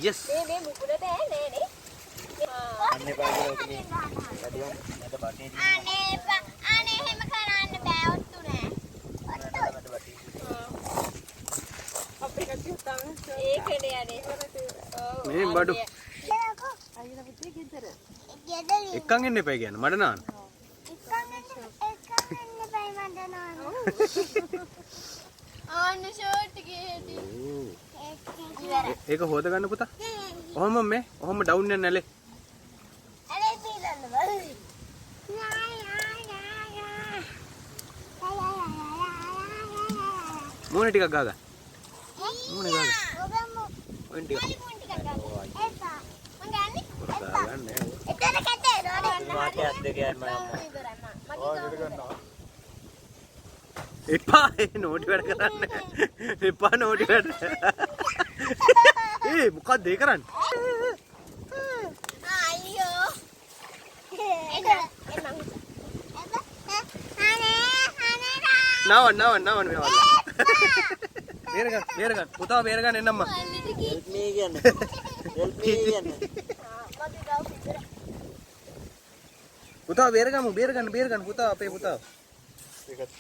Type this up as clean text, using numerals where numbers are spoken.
Yes. මේ මේ මුකුණ බෑ නෑ නේ. අන්න එපා කියලා ඔතන. වැඩිවන් මට බටේ තියෙනවා. අනේ එපා. අනේ එහෙම කරන්න බෑ, ඔට්ටු නෑ. මට බටේ තියෙනවා. අපේ කට්ටිය තාම ඒකනේ අනේ. ඔව්. මේ බඩු. අයියලා පුතේ ගෙදර. ගෙදර එක්කන් එන්න එපා කියන්නේ මඩ නාන්න. එක්කන් එන්න, එක්කන් එන්න බෑ මඩ නාන්න. ආන්න ෂර්ට් එකේ හැටි. ඉවරයි. ඒක හොද ගන්න පුතා. ඔහොම මේ ඔහොම ඩවුන් යන්න ඇලේ. අනේ පීනන්න බෑ. නෑ නෑ නෑ නෑ. මූණ ටිකක් ගාගන්න. මූණ ගාගන්න. ඔබම ඔය ටික. මූණ ටිකක් ගන්න. එපා. මං ගන්නේ. එපා. ගාගන්න නෑ. එතන කැතේ නෝනේ. මාතේ අත් දෙක යන්න මම. ඉවරයි මං. මගේ ගාව. එපා ඒ නෝටි වැඩ කරන්න. එපා නෝටි වැඩ. ඒ මොකක්ද ඒ කරන්නේ? අයියෝ. එන්න එන්න මං. අනේ අනේ රා. නවන්න නවන්න නවන්න මේවා. බේරගන්න බේරගන්න. පුතා බේරගන්න එන්න අම්මා. හෙල්ප් මී කියන්න. හෙල්ප් මී කියන්න. මගේ ගාව ඉවරයි. පුතා බේරගමු, බේරගන්න බේරගන්න පුතා, අපේ පුතා. ඒකත්.